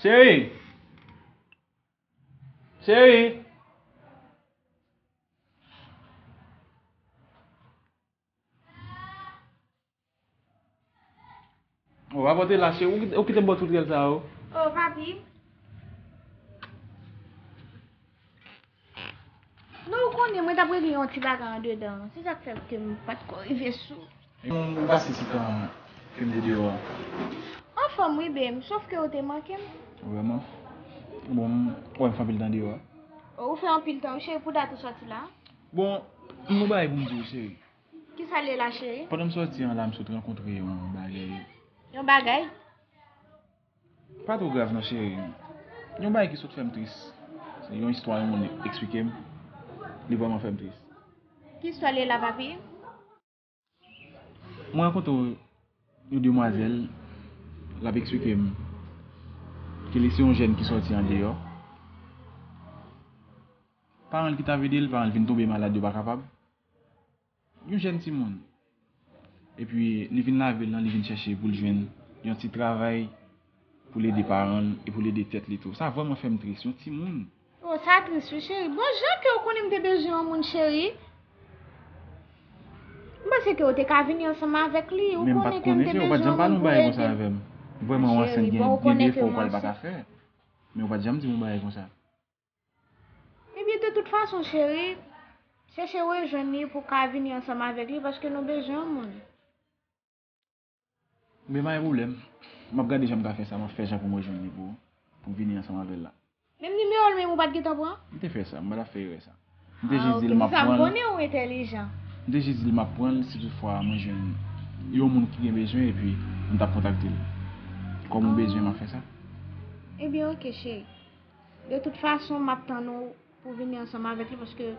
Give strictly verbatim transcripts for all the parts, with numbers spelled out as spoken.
Cheri! Cheri! Oh, papa, w te la, cheri. Ou kite, ou kite m bò tout rèl sa yo. Oh, papi. Non, ou konnen, mwen t ap regle yon ti bagay andedan. Se sa k fè ke m pa t ko rive sou. Ou pase ti tan ke m te deyò a? Anfòm, wi, babe. Sòf ke ou te manke m. Vrèman? Bon, m wè m fè anpil tan deyò a. Oh, ou fè anpil tan, wi, cheri, pou dat ou sòti la. Bon, m gon bagay pou m di w, cheri. Kisa l ye la, cheri? Pandan m sòti an la, m sot rankontre yon bagay. Yon bagay? Pa twò grav non, cheri. Yon bagay ki sot fè m tris. Se yon istwa yon moun eksplike m. Li vrèman fè m tris. Ki istwa l ye la, papi? Mwen rankontre yon demwazèl, l ap eksplike m ke li se yon jèn ki sòti andeyò. Paran l ki t ap ede l, paran l vin tonbe malad, yo pa kapab. Yon jèn timoun. Epi, li vin lavil lan, li vin chèche pou l jwenn yon ti travay pou l ede paran l e pou l ede tèt li tou. Sa vrèman fè m tris, yon timoun. Oh, sa tris, wi, cheri. Bon, jan ke w konnen m te bezwen yon moun, cheri. M panse ke w te ka vini ansanm avèk li. Ou konnen ke m te bezwen yon moun pou ede m. Men m pa t konnen, cheri, ou pa t janm pale yon bagay konsa avè m. Vrèman, w ansent, gen, gen de fwa ou pral pa ka fè. Men ou pa t janm di m yon bagay konsa. Ebyen, de tout fason, cheri, chèche rejwenn li pou w ka vini ansanm avèk li, paske nou bezwen yon moun. Men pa gen pwoblèm. M ap gade jan m ka fè sa, m ap fè jan pou m rejwenn li pou, pou m vini ansanm avè l la. Menm nimewo l menm ou pa t gentan pran? M te fè sa, m pa t ap fè erè sa. M te jis di l m ap pran l. Ah, ok, se sa m konnen, ou entèlijan. M te jis di l m ap pran l si toutfwa mwen jwenn yon moun ki gen bezwen epi m t ap kontakte l. Kòm ou bezwen, m ap fè sa. Ebyen, ok, cheri. De tout fason, m ap tann ou pou w vini ansanm avèk li paske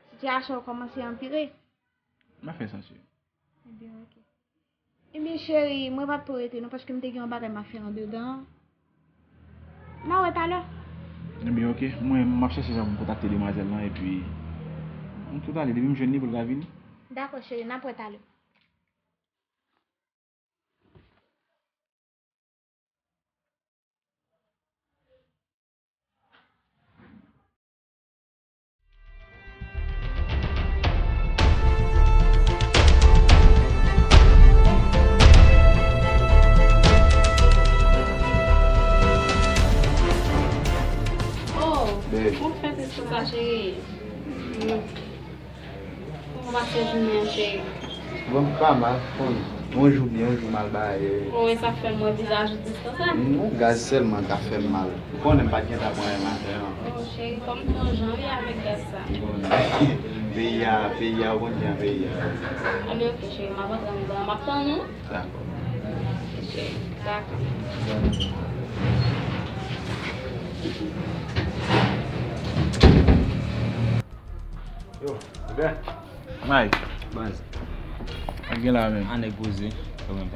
sitiyasyon an kòmanse anpire. M ap fè sa, cheri. Ebyen, ok. Ebyen, cheri, mwen p ap twò rete non, paske m te gen yon bagay m ap fè andedan. N a wè talè. Ebyen, ok. Mwen, m ap chèche jan pou m kontakte demwazèl lan, epi m tou ale, depi m jwenn li pou l ka vini. Dakò, cheri, n ap wè talè. Oh, babe. Ou fè tris konsa, cheri. Kòman w pase jounen an, cheri? Bon, m pa mal, konn. Yon jou byen, yon jou mal bagay. Bon, e sa k fè m wè vizaj ou tris konsa? Non, gaz sèlman k ap fè m mal. Ou konnen m pa t gentan pran anyen maten an. Oh, cheri, kòm tou yon jan wi avèk gaz sa. Ou konnen. Peyi a, peyi a, ou konn jan peyi a. Ebyen, ok, cheri, m ap antre anndan, m ap tann ou. Dakò. Ok, cheri, dakò. Yo, Albert. Mike. Baz. Sa gen la menm? A nèg poze.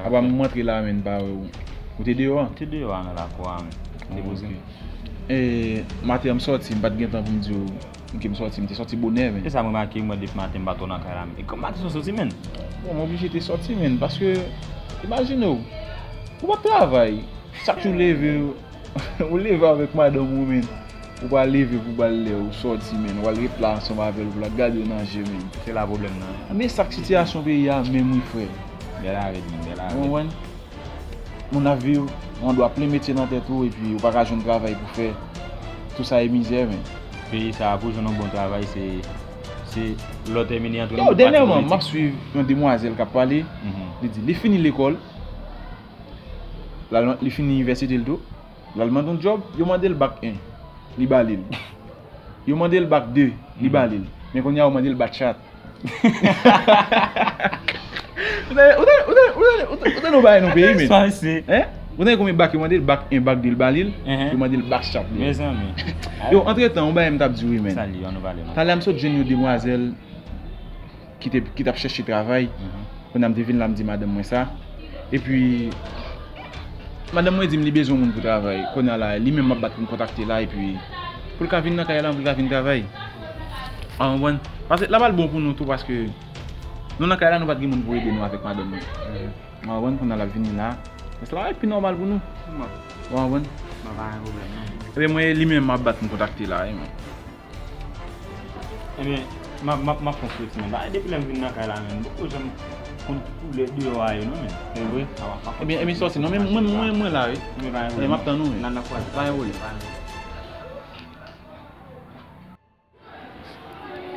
Apa m antre la menm, m pa wè w. Ou te deyò a? M te deyò a nan lakou a menm. M te poze. E, maten an m sòti, m pa t gen tan pou m di w ke m sòti, m te sòti bonè menm. E sa m remake, mwen depi maten m pa twò nan kay la menm. E kòm maten w sòti menm? Bon, m oblije te sòti menm, paske, imajine w, ou p ap travay, chak jou leve, ou leve avèk madanm ou menm. Ou pa leve pou bal lè ou sòti, menn. Ou al ret la ansanm avè l pou l ap gade w nan je, menn. Se la pwoblèm nan ye. Men sa k sitiyasyon peyi a menm wi, frè. Bèl arèt, menn, bèl arèt. Ou konprann? Moun ap viv, ou gen dwa plen metye nan tèt ou, epi ou pa ka jwenn travay pou fè. Tout sa e mizè, menn. Peyi sa a, pou jwenn yon bon travay, se, se lè w tèmine antre nan bouk patriyotik. Yo, dènyèman, m ap swiv yon demwazèl k ap pale. Mhm. Li di, li fini lekòl, l al, li fini inivèsite l tou. L al mande yon djòb, yo mande l bak en, li ba li l. Yo mande l bak de, li ba li l. Men kounye a, yo mande l bat chat. Ou tande, ou tande, ou tande, ou tande, ou tande, ou tande yon bagay nan peyi, men. Sa se. Hein? Ou tande konbyen bak yo mande l? Bak en, bak de, l ba li l. Yo mande l bak chat. Mezanmi. Yo, antretan, yon bagay m t ap di w wi, men. Sa li, ann nou pale non. Talè a m sot jwenn yon demwazèl ki te, ki t ap chèche travay. Mhm. Kounye a m te vin la, m di madanm mwen sa. Epi, madanm mwen di m li bezwen moun pou travay. Kounye a la, li menm m ap bat pou m kontakte la, epi pou l ka vin nan kay la, pou l ka vin travay. Ou konprann? Paske l ap al bon pou nou tou, paske nou nan kay la, nou pa t gen moun pou ede nou avèk madanm mwen. Mhm. Ou konprann? Kounye a l ap vini la. Paske l ap pi nòmal pou nou. Ou konprann? Pa gen pwoblèm, non. Ebyen, mwen, li menm m ap bat m kontakte la, wi, men. Ebyen, m ap, m ap, m ap fè yon soti, men. Bagay, depi lè m vin nan kay la, men, m poko janm konn koulè deyò a yo, non, men. Se vre? Ebyen, ebyen, soti, non, men mwen, mwen, mwen la, wi. Ebyen, m ap tann ou, wi. Nan, nan, pa gen pwoblèm.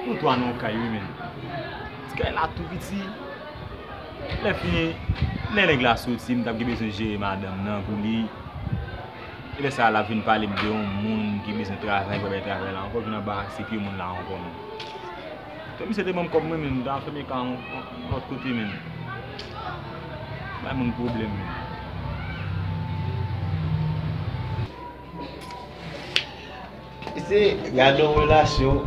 Nou twa nan yon kay, wi, men. Ti kay la tou piti. Lè fini, lè nèg la soti, m t ap gen bezwen jere madanm nan pou li. E lè sa a, l ap vin pale m de yon moun ki bezwen travay, pou bay travay la ankò, vin anbarase pye moun la ankò, men. Ke misye te ban m kòb mwen, men, m ta fèmen ka yon, yon lòt kote, men. Bay moun pwoblèm, men. Se gade yon relasyon.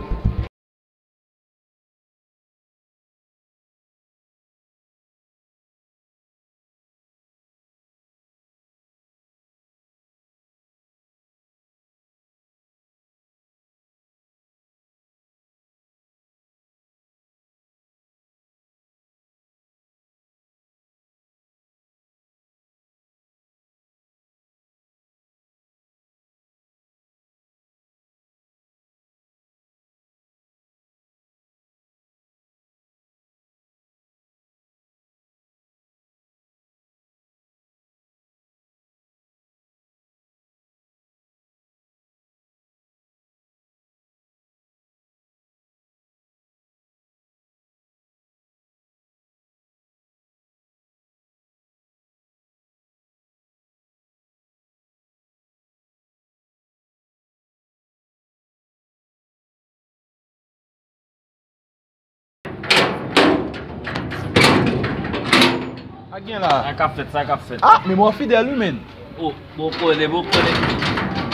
Sa k gen la? Sa k ap fèt, sa k ap fèt. Ah, men mwen fidèl, wi, men. Oh, bon konnen, bon konnen.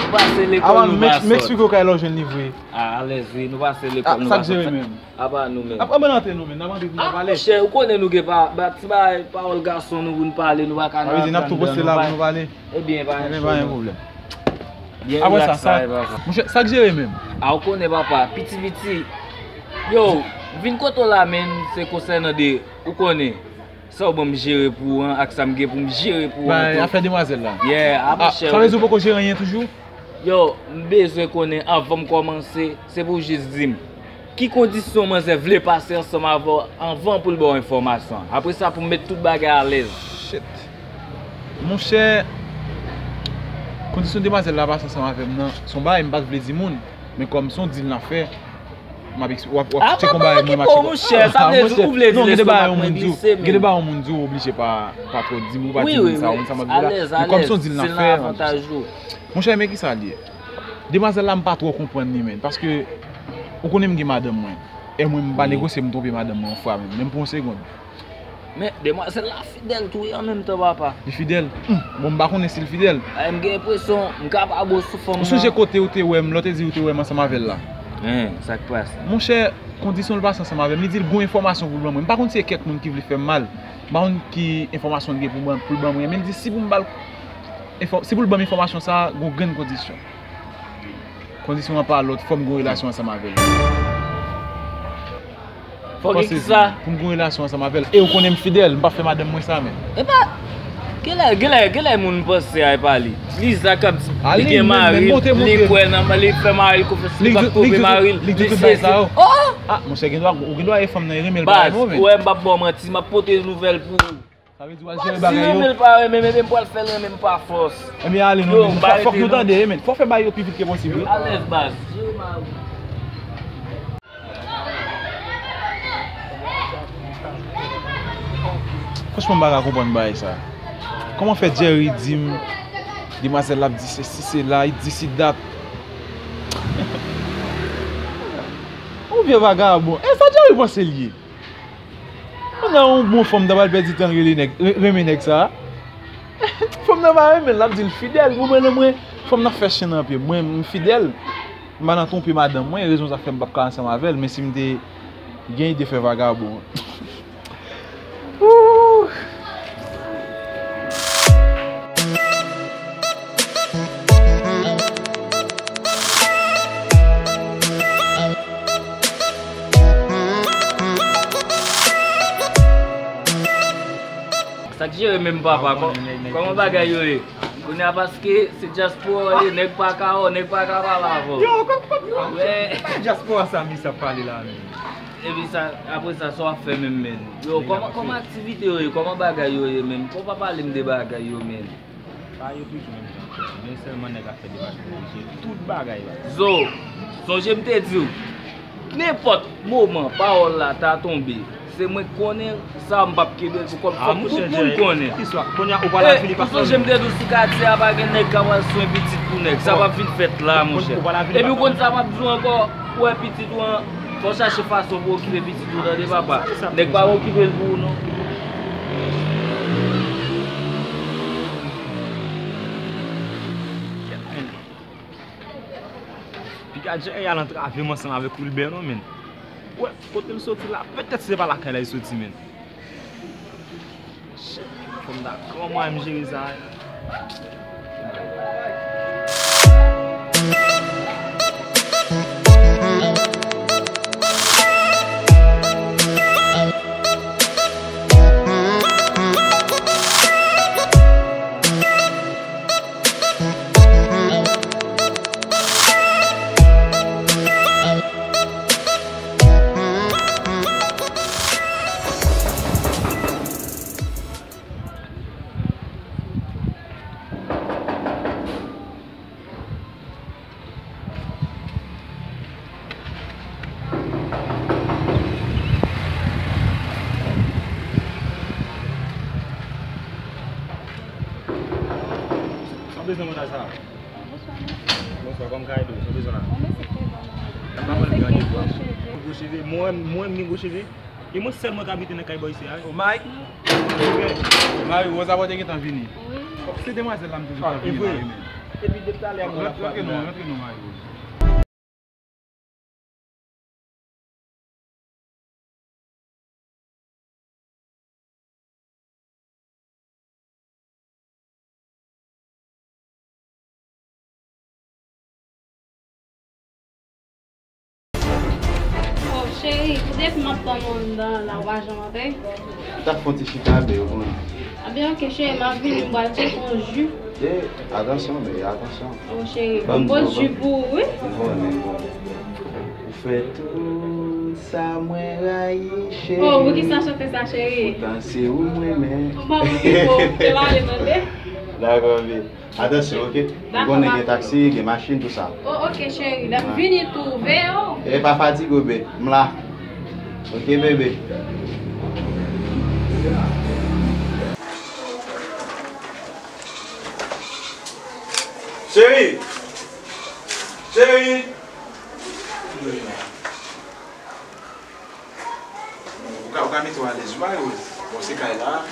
Nou pase lekòl, nou pa sòt. M eksplike w kay lè w jwenn li vre. Ah, alèz, wi, nou pase lekòl, nou pa sòt. Sa k jere menm? Apa nou menm. Ap, ann antre nou menm, n ap antre pou n pale. Ah, monchè, ou konnen nou gen pa, ba, ti bagay, pawòl gason nou pou n pale, nou pa ka nan antre anndan, nou pa. Sa vle di n ap tou poste la pou nou pale. Ebyen, pa gen pwoblèm. Byen rilaks, sa e pa sa. Monchè, sa k jere menm? Ah, ou konnen, papa, piti piti. Yo, vin kote w la, men, se konsènan de, ou konnen. Sa w ban m jere pou ou an ak sa m gen pou m jere pou ou an tou. Bay afè demwazèl la. Yeah, ah, monchè, sa vle di ou poko jere anyen toujou? Yo, m bezwen konnen anvan m kòmanse, se pou w jis di m ki kondisyon manzè vle pase ansanm avè w anvan pou l ba w enfòmasyon an. Apre sa, pou m met tout bagay alèz. Shit. Monchè, kondisyon demwazèl la pase ansanm avè m nan, se yon bagay m pa t vle di moun, men kòm se yon deal n ap fè, m ap, w ap, w ap tcheke yon bagay mwen, m ap tcheke. Ah, papa, m pa kite w, monchè, sa vle di ou vle di lestomak mwen glise, men. Gen de bagay yon moun di w, oblije pa, pa twò di m, ou pa di moun sa, ou konn sa m ap di w la. Men kòm se yon deal n ap fè, monchè, men kisa l ye? Demwazèl la, m pa twò konprann li, men, paske ou konnen m gen madanm mwen. E mwen, m pa negosye m twonpe madanm mwen yon fwa menm, menm pou yon segonn. Men demwazèl la fidèl tou wi an menm tan, papa. Li fidèl? Hum, bon, m pa konnen si l fidèl. Ay, m gen enpresyon m ka pa bon sou fanm nan. Ou sonje kote ou te wè m, lè w te di ou te wè m ansanm avè l la? Hein, sa k pase? Monchè, kondisyon l pase ansanm avè m, li di l gon enfòmasyon pou l ban mwen. M pa konn si e kèk moun ki vle fè m mal. M pa konn ki enfòmasyon l gen pou ban, pou l ban mwen. Men l di si pou m ba l enfò-, si pou l ban m enfòmasyon sa a, gon grenn kondisyon. Kondisyon an pa lòt, fò m gen yon relasyon ansanm avè l. Fò gen kisa? Pou m gen yon relasyon ansanm avè l. E ou konnen m fidèl, m p ap fè madanm mwen sa menm. Epa, genlè, genlè, genlè moun panse a, epa li. Liza k ap di li gen mari l, li kwè nan, li fè mari l konfyans, li p ap twonpe mari l, li sezi. Oh! Ah, monchè, gen dwa, ou gen dwa e fanm nan renmen l pa renmen w, men. Baz, ou wè m p ap ba w manti, m ap pote nouvèl pou ou. Sa vle di w al jere bagay yo. Si renmen l pa renmen m, ebyen m pral fè l renmen m pa fòs. Ebyen ale non, men fò, fòk nou tande, men fò fè bagay yo pi vit ke posib, wi. Alèz baz. Franchman, m pa ka konprann bagay sa. Kòman fè Jerry di m, demwazèl la ap di sesi, sela, li di si dat. Yon vye vagabon. E sa Jerry panse l ye? Pandan yon bon fanm ta pral pèdi tan l rele nèg, re-, renmen nèg sa. Fanm nan pa renmen l, l ap di l fidèl, goumen nan mwen. Fanm nan fè chen nan pye m. Mwen, m fidèl. M pa nan twonpe madanm mwen, rezon sa fè m p ap ka ansanm avè l, men si m te gen ide fè vagabon. Ooh. Sa k jere menm papa, kò-, kòman bagay yo ye? Kounye a paske se dyaspora w ye, nèg pa ka wè w, nèg pa ka pale avè w. Yo, kòm, kòm, kòm, men dyaspora sa, misye ap pale la menm. Epi sa, apre sa, sa w ap fè menm, menm? Yo, kòman, kòman aktivite yo ye? Kòman bagay yo ye menm? Kòman pa pale m de bagay yo, menm? Pa yo toujou menm jan, frè. Men sèlman nèg ap fè depatman, mesye, tout bagay la. Zo, sonje m te di w, nenpòt moman pawòl la ta tonbe, se mwen k konnen sa, m p ap kenbe l pou kò m, fòk tout moun konnen. Kounye a ou pral avili pa sonje m te di w sou katye a pa gen nèg k ap al swen pitit pou nèg. Sa p ap vin fèt la, monchè. Epi w konn sa m ap di w ankò, ou wè pitit ou an, fò w chache fason pou w okipe pitit ou, tande papa. Nèg pa okipe l pou ou non. Piga Jerry al antrave m ansanm avèk Wilbert non, menn. Wè, kote l soti la, petèt se pa lakay la l soti, menn. Shit, fò m dakò mwen m jere sa. Sa w bezwen nan manda sa? Bonswa, mesye. Bonswa, kòman kay do? Sa w bezwen la? Bon, mesye, trè bon. N ap pale de randevou a. Gwo cheve. Mwen, mwen, m gen gwo cheve. E mwen sèl mwen k abite nan kay bò isi a, wi. O, Mike? Mari Rose la, ou te gentan vini? Wi. Se demwazèl la m te gentan vini la, wi, men. Epi depi talè a mwen la. Rantre non, rantre non, Mari Rose. Oh, cheri, pou depi m ap tann ou anndan an la, ou pa janm antre? M t ap fè yon ti chita, bebe, ou konnen. Ebyen, oke, cheri, m ap vini, m pral tcheke yon ji. E, atansyon, bebe, atansyon. Oh, cheri, m pote ji pou ou, wi. Ou konnen, bon. Ou fè tout sa mwen rayi, cheri. Oh, poukisa chante sa, cheri? Poutan se ou m renmen. Bon, oke, bon, se pale, tande. Dakò, bebe. Atansyon, oke? Ou konnen gen taksi, gen machin, tout sa. Oh, oke, cheri. Lè m vini tou, veye w. E pa fatige w, bebe. M la. Oke, bebe. Cheri! Cheri! Ou ka, ou ka mete w alèz, wi, Mari Rose. Bon, se kay la.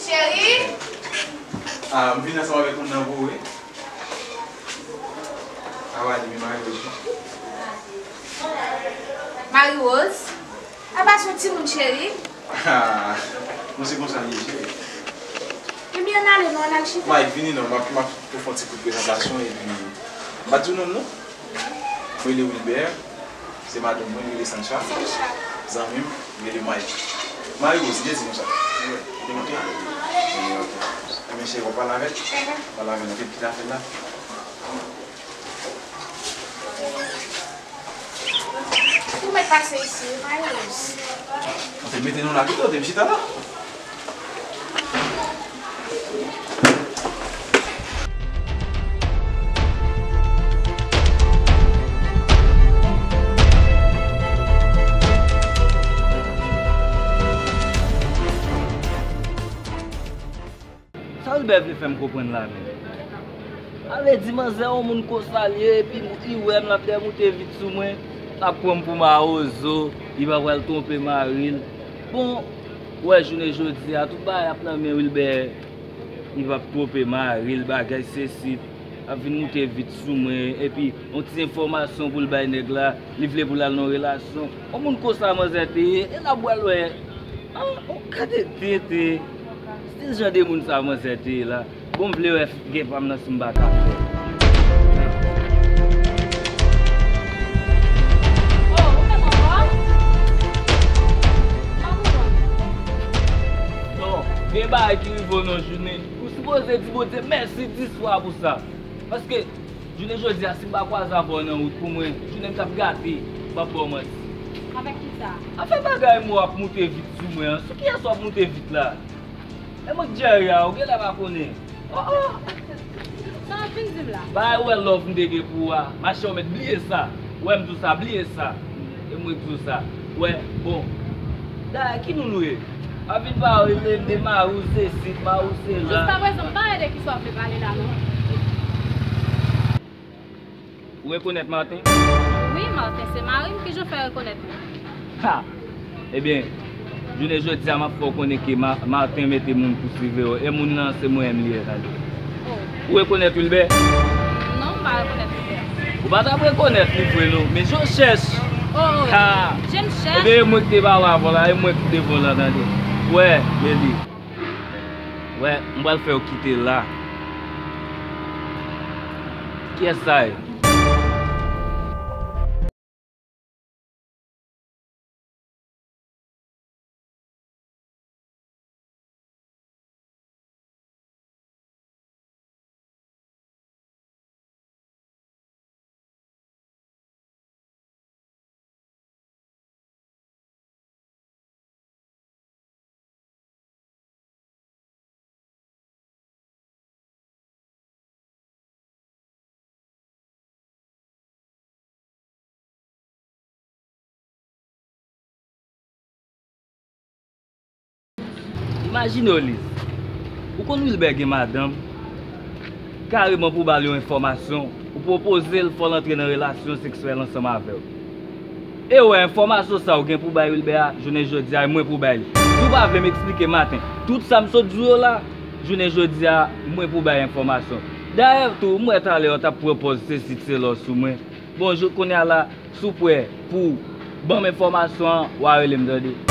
Cheri! Ah, m vin ansanm avèk moun nan pou ou, wi. Sa va li, wi, Mari Rose? Mari Rose? Apa se yon timoun, cheri? Ah, bon, se konsa li ye, cheri. Ebyen, ann ale non, ann al chita. Mike, vini non, m ap, m ap fè yon ti kout prezantasyon, epi m pa di w non m non. Mwen rele Wilbert, se madanm mwen, li rele Sancha. Sancha. Zanmi m, li rele Mike. Mari Rose, byen di nou sa. Wi. Li te monte? Wi, ok. Ebyen, cheri, w ap pale avè l? Mhm. Pale avè l, antre kite afè l la. Ou mèt pase isi, wi, Mari Rose. Ou te mete nou la pito, te m chita la. Sa Wilbert vle fè m konprann la menm? Ale di manzè yon moun konsa l ye, epi li wè m, l ap dèmoute vit sou mwen, l ap pran m pou mawozo, li pa pral twonpe mari l. Bon, ou wè jounen jodi a, tout bagay ap nan men Wilbert, li p ap twonpe mari l, bagay sesi, ap vin moute vit sou mwen, epi yon ti enfòmasyon pou l bay nèg la, li vle pou l al nan yon relasyon. Yon moun konsa manzè te ye, e l ap pral wè. Ah, oh, gade tenten. Se jan de moun sa manzè te ye la. Bon, m vle wè gen pa m nan si m pa ka fè. Oh, ou fè m ankò? M pa konprann. Non, gen bagay ki rive w nan jounen. Ou sou Poze di Bondye mèsi dis fwa pou sa. Paske, jounen jodi a, si m pa kwaze avè w nan wout pou mwen, jounen m t ap gate, m p ap ba w manti. Avèk kisa? Afè bagay mwen w ap moute vit sou mwen an. Sou kiyès w ap moute vit la? E mwen k Jerry a, ou genlè pa konnen. Oh, oh! Sa w ap vin di m la? Bagay wè love m te gen pou ou a. Machè, ou mèt bliye sa. Wè m di w sa, bliye sa. E mwen k di w sa. Wè, bon. Dayè, ki moun ou ye? W ap vin pale de mari w se sit, mari w se la. Jiska prezan, m pa wè de kisa w ap vle pale la, non. Ou rekonèt Martin? Wi, Martin se mari m. Kijan w fè rekonèt li? Ha! Ebyen, jounen jodi a, m ap fè w konnen ke Ma-, Martin mete moun pou siveye w. E moun nan, se mwen menm li ye, tande. Oh. Ou rekonèt Wilbert? Non, m pa rekonèt Wilbert. Ou pa t ap rekonèt li vre, non. Men je w chèch. Oh, oh. Ha! Je m chèch. Ebyen, e mwen ki te ba w avè w la, e mwen ki te ba w la, tande. Wè, Leli. Wè, m pral fè w kite la. Kiyès sa ye? Imajine w, Liz. Ou konn Wilbert gen madanm? Kareman pou w ba l yon enfòmasyon, ou pwopoze l fò l antre nan relasyon seksyèl ansanm avè w. E wè, enfòmasyon sa ou gen pou bay Wilbert a, jounen jodi a, e mwen pou bay li. Si w pa vle m eksplike maten, tout sa m sot di w yo la, jounen jodi a, mwen pou bay enfòmasyon. Dayè tou, m wè talè w t ap pran pòz se sit se lò sou mwen. Bon, jou kounye a la, si w prè pou w ban m enfòmasyon an, w a rele m, tande.